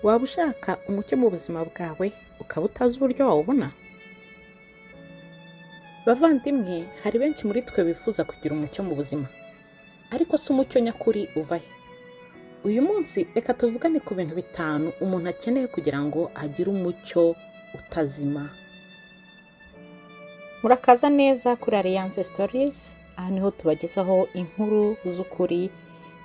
Waba ushaka umucyo mu buzima bwawe ukaba utazi uburyo wawubona? Bavandimwe, hari benshi muri twe bifuza kugira umucyo mu buzima, ariko si umucyo nyakuri uva he? Uyu munsi reka tuvugane ku bintu bitanu umuntu akeneye kugira ngo agire umucyo utazima. Murakaza neza kuri Alliance Stories, aha niho tubagezaho inkuru z'ukuri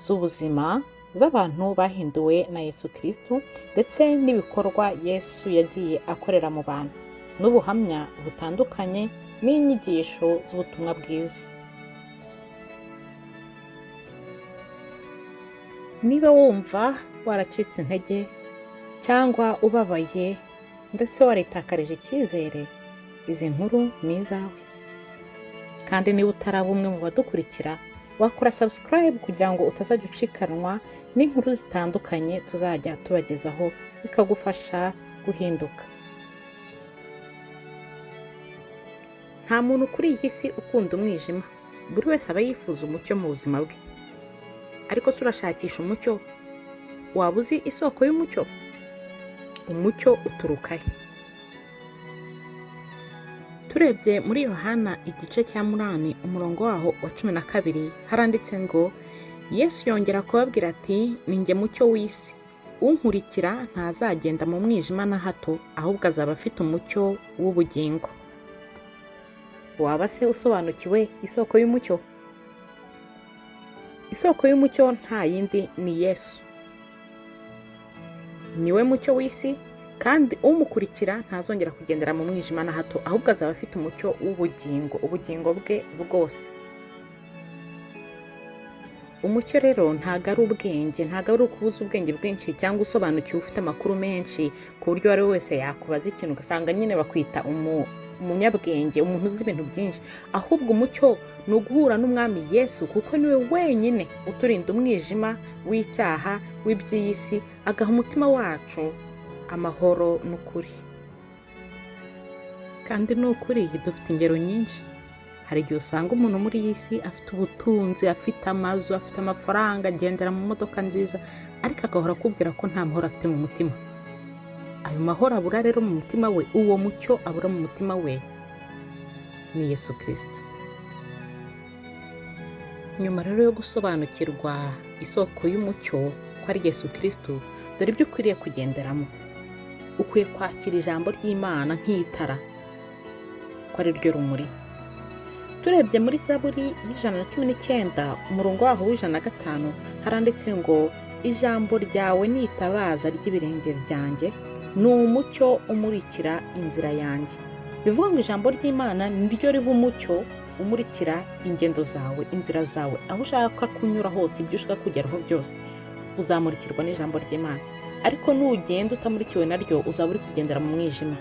z'ubuzima z'abantu bahinduwe na Yesu Kristo ndetse n'ibikorwa Yesu yagiye akorera mu bantu, n'ubuhamya butandukanye n'inyigisho z'ubutumwa bwiza. Niba wumva waracitse intege cyangwa ubabaye ndetse waritakarije icyizere, izi nkuru ni izawe. Kandi niba utaraba umwe mu badukurikira, wakora subscribe kugira ngo utazajya ucikanwa n'inkuru zitandukanye tuzajya tubagezaho, bikagufasha guhinduka. Nta muntu kuri iyi si ukunda umwijima, buri wese aba yifuza umucyo mu buzima bwe. Ariko se urashakisha umucyo? Waba uzi isoko y'umucyo? Umucyo uturuka he? Turebye muri Yohana igice cya 8 umurongo waho wa 12 haranditse ngo Yesu yongera kubabwira ati ni njye mucyo w'isi, unkurikira ntazagenda mu mwijima na hato, ahubwo azaba afite umucyo w'ubugingo. Waba se usobanukiwe isoko y'umucyo? Isoko y'umucyo nta yindi ni Yesu. Niwe mucyo w'isi, kandi umukurikira ntazongera kugendera mu mwijima na hato, ahubwo azaba afite umucyo w'ubugingo, ubugingo bwe bwose. Umucyo rero ntago ari ubwenge, ntago ari ukubuza ubwenge bwinshi cyangwa usobanukiwe ufite amakuru menshi ku buryo uwo ari we wese yakubaza ikintu ugasanga nyine bakwita umunyabwenge, umuntu uzi ibintu byinshi. Ahubwo umucyo ni uguhura n'Umwami Yesu, kuko niwe wenyine uturinda umwijima w'icyaha, w'iby'isi, agaha umutima wacu amahoro n'ukuri. Kandi ni ukuri dufite ingero nyinshi. Hari igihe usanga umuntu muri iyi si afite ubutunzi, afite amazu, afite amafaranga, agendera mu modoka nziza, ariko agahora akubwira ko nta mahoro afite mu mutima. Ayo mahoro abura rero mu mutima we, uwo mucyo abura mu mutima we ni Yesu Kristo. Nyuma rero yo gusobanukirwa isoko y'umucyo ko ari Yesu Kristo, dore ibyo ukwiriye kugenderamo. Ukwiye kwakira ijambo ry'Imana nk'itara, ko ari ryo rumuri. Turebye muri Zaburi 119 umurongo waho 105 haranditse ngo ijambo ryawe ni itabaza ry'ibirenge byanjye, ni umucyo umurikira inzira yanjye. Bivuga ngo ijambo ry'Imana niryo riba umucyo umurikira ingendo zawe, inzira zawe, aho ushaka kunyura hose, ibyo ushaka kugeraho byose, uzamurikirwa n'ijambo ry'Imana. Ariko nugenda utamurikiwe naryo, uzaba uri kugendera mu mwijima.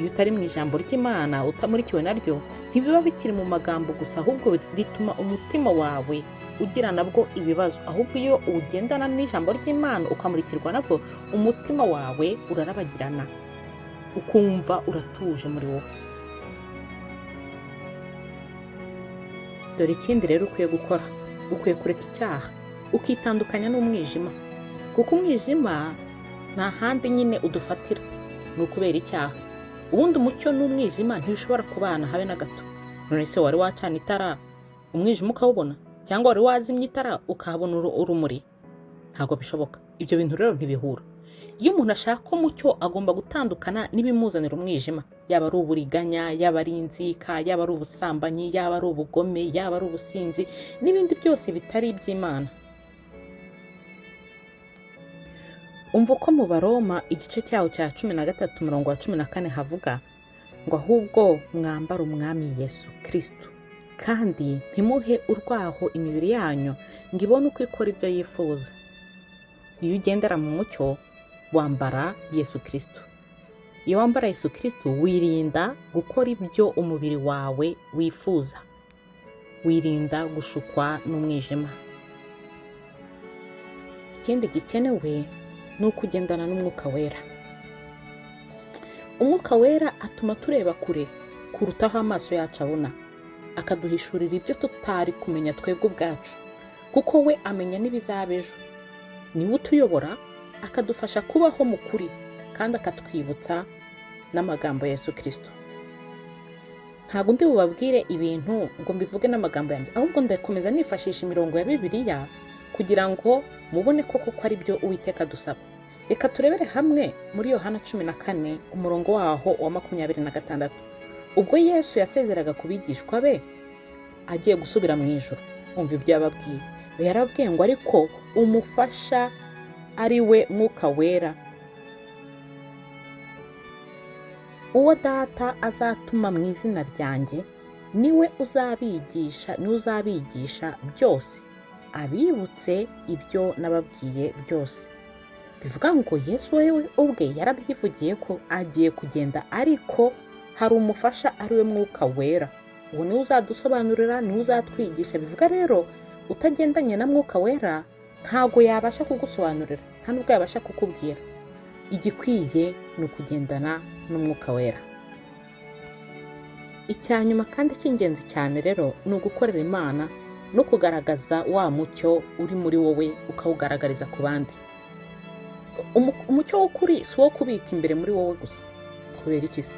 Iyo utari mu ijambo ry'Imana utamurikiwe naryo, ntibiba bikiri mu magambo gusa, ahubwo bituma umutima wawe ugira nabwo ibibazo. Ahubwo iyo ugendana n'ijambo ry'Imana ukamurikirwa nabwo, umutima wawe urarabagirana, ukumva uratuje muri wowe. Dore ikindi rero ukwiye gukora, ukwiye kureka icyaha, ukitandukanya n'umwijima, kuko umwijima nta handi nyine udufatira, ni ukubera icyaha. Ubundi umucyo n'umwijima ntibishobora kubana habe na gato. None se wari wacana itara umwijima ukawubona, cyangwa wari wazimya itara ukahabona urumuri? Ntabwo bishoboka. Ibyo bintu rero ntibihura. Iyo umuntu ashaka umucyo agomba gutandukana n'ibimuzanira umwijima, yaba ari uburiganya, yaba ari inzika, yaba ari ubusambanyi, yaba ari ubugome, yaba ari ubusinzi n'ibindi byose bitari iby'Imana. Umva uko mu Baroma igice cyaho cya 13 umurongo wa 14 havuga ngo ahubwo mwambare Umwami Yesu Kristo, kandi ntimuhe urwaho imibiri yanyu ngo ibone uko ikora ibyo yifuza. Iyo ugendera mu mucyo wambara Yesu Kristo. Iyo wambara Yesu Kristo wirinda gukora ibyo umubiri wawe wifuza, wirinda gushukwa n'umwijima. Ikindi gikenewe ni ukugendana n'Umwuka Wera. Umwuka Wera atuma tureba kure kuruta aho amaso yacu abona, akaduhishurira ibyo tutari kumenya twebwe ubwacu, kuko we amenya n'ibizaba ejo. Niwe utuyobora, akadufasha kubaho mu kuri, kandi akatwibutsa n'amagambo ya Yesu Kristo. Ntabwo ndi bubabwire ibintu ngo mbivuge n'amagambo yanjye, ahubwo ndakomeza nifashisha imirongo ya Bibiliya kugira ngo mubone ko koko ari byo Uwiteka adusaba. Reka turebere hamwe muri Yohana 14 umurongo waho wa 26. Ubwo Yesu yasezeraga ku bigishwa be agiye gusubira mu ijuru, umva ibyo yababwiye. Yarababwiye ngo ariko umufasha ari we Mwuka Wera, uwo Data azatuma mu izina ryanjye, niwe uzabigisha, niwe uzabigisha byose, abibutse ibyo nababwiye byose. Bivuga ngo Yesu wewe ubwe yarabyivugiye ko agiye kugenda, ariko hari umufasha ari we Mwuka Wera. Uwo niwe uzadusobanurira, niwe uzatwigisha. Bivuga rero utagendanye na Mwuka Wera ntabwo yabasha kugusobanurira, nta nubwo yabasha kukubwira. Igikwiye ni ukugendana n'Umwuka Wera. Icya nyuma kandi cy'ingenzi cyane rero ni ugukorera Imana no kugaragaza wa mucyo uri muri wowe, ukawugaragariza ku bandi. Umucyo w'ukuri si uwo kubika imbere muri wowe gusa. Kubera iki se?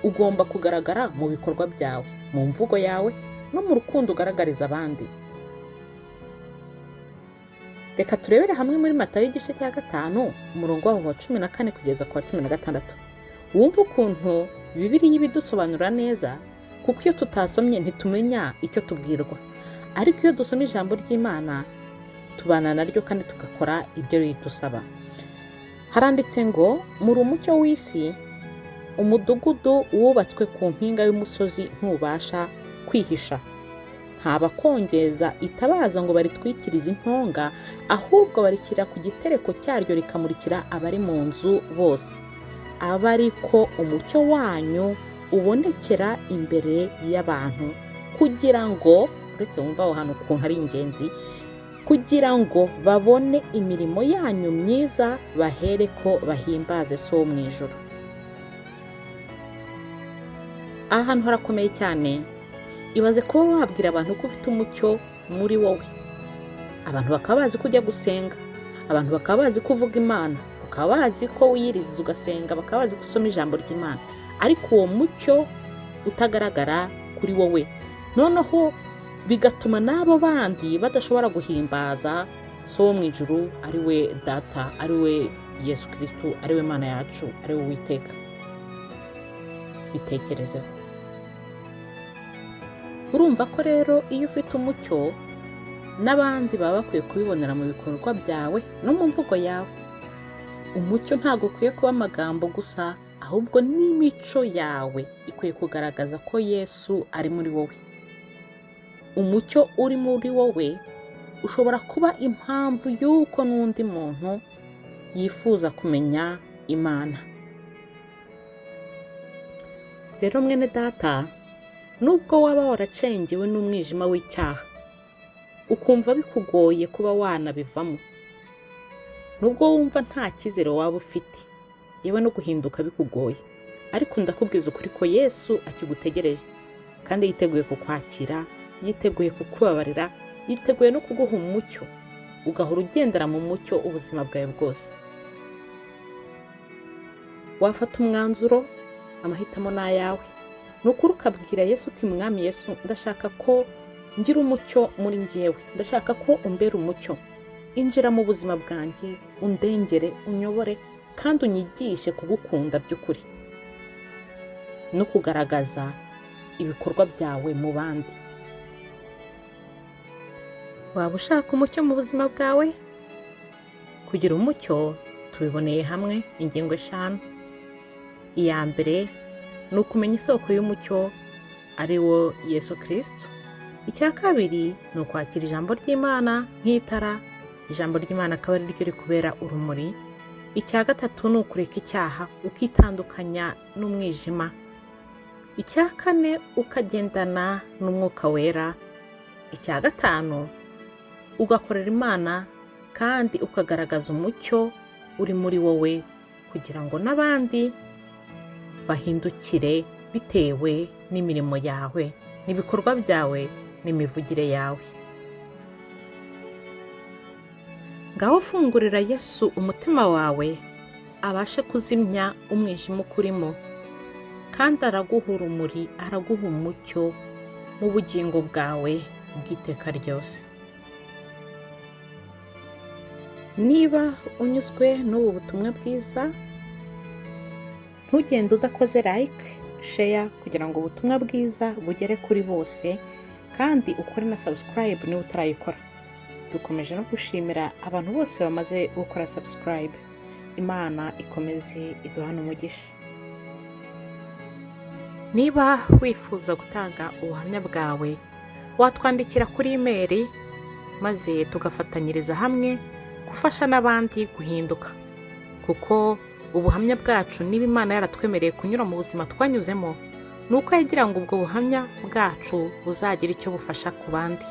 Ugomba kugaragara mu bikorwa byawe, mu mvugo yawe no mu rukundo ugaragariza abandi. Reka turebere hamwe muri Matayo igice cya 5 umurongo waho wa 14 kugeza ku wa 16. Wumve ukuntu Bibiliya ibidusobanura neza, kuko iyo tutasomye ntitumenya icyo tubwirwa. Ariko iyo dusoma ijambo ry'Imana tubana naryo kandi tugakora ibyo ridusaba. Haranditse ngo muri umucyo w'isi, umudugudu wubatswe ku mpinga y'umusozi ntubasha kwihisha. Nta bakongeza itabaza ngo baritwikirize intonga, ahubwo barikira ku gitereko cyaryo rikamurikira abari mu nzu bose. Aba ariko umucyo wanyu ubonekera imbere y'abantu, kugira ngo, uretse wumva aho hantu ukuntu ari ingenzi, kugira ngo babone imirimo yanyu myiza bahereko bahimbaze So wo mu ijuru. Aha hantu harakomeye cyane. Ibaze kuba wabwira abantu ko ufite umucyo muri wowe, abantu bakaba bazi ko ujya gusenga, abantu bakaba bazi ko uvuga Imana, bakaba bazi ko wiyiriza ugasenga, bakaba bazi ko usoma ijambo ry'Imana, ariko uwo mucyo utagaragara kuri wowe, noneho bigatuma n'abo bandi badashobora guhimbaza So wo mu ijuru, ari we Data, ari we Yesu Kristo, ari we Mana yacu, ari we Uwiteka. Bitekerezeho. Urumva ko rero iyo ufite umucyo n'abandi baba bakwiye kubibonera mu bikorwa byawe no mu mvugo yawe. Umucyo ntabwo ukwiye kuba amagambo gusa, ahubwo n'imico yawe ikwiye kugaragaza ko Yesu ari muri wowe. Umucyo uri muri wowe ushobora kuba impamvu y'uko n'undi muntu yifuza kumenya Imana. Rero mwene Data, nubwo waba waracengewe n'umwijima w'icyaha, ukumva bikugoye kuba wanabivamo, nubwo wumva nta cyizere waba ufite, yewe no guhinduka bikugoye, ariko ndakubwiza ukuri ko Yesu akigutegereje, kandi yiteguye kukwakira, yiteguye kukubabarira, yiteguye no kuguha umucyo, ugahora ugendera mu mucyo ubuzima bwawe bwose. Wafata umwanzuro, amahitamo ni ayawe. Ni ukuri ukabwira Yesu uti Mwami Yesu, ndashaka ko ngira umucyo muri njyewe, ndashaka ko umbera umucyo, injira mu buzima bwanjye, undengere, unyobore, kandi unyigishe kugukunda by'ukuri no kugaragaza ibikorwa byawe mu bandi. Waba ushaka umucyo mu buzima bwawe? Kugira umucyo tubiboneye hamwe ingingo 5. Iya mbere ni ukumenya isoko y'umucyo ari wo Yesu Kristo. Icya kabiri ni ukwakira ijambo ry'Imana nk'itara, ijambo ry'Imana akaba ari ryo rikubera urumuri. Icya gatatu ni ukureka icyaha ukitandukanya n'umwijima. Icya kane ukagendana n'Umwuka Wera. Icya gatanu ugakorera Imana kandi ukagaragaza umucyo uri muri wowe kugira ngo n'abandi bahindukire bitewe n'imirimo yawe, n'ibikorwa byawe, n'imivugire yawe. Ngaho fungurira Yesu umutima wawe, abashe kuzimya umwijima ukurimo, kandi araguha urumuri, araguha umucyo mu bugingo bwawe bw'iteka ryose. Niba unyuzwe n'ubu butumwa bwiza, ntugende udakoze like, share, kugira ngo ubutumwa bwiza bugere kuri bose, kandi ukore na subscribe niba utarayikora. Dukomeje no gushimira abantu bose bamaze gukora subscribe. Imana ikomeze iduhane umugisha. Niba wifuza gutanga ubuhamya bwawe, watwandikira kuri imeri, maze tugafatanyiriza hamwe gufasha n'abandi guhinduka, kuko ubuhamya bwacu, niba Imana yaratwemereye kunyura mu buzima twanyuzemo, ni uko yagira ngo ubwo buhamya bwacu buzagira icyo bufasha ku bandi.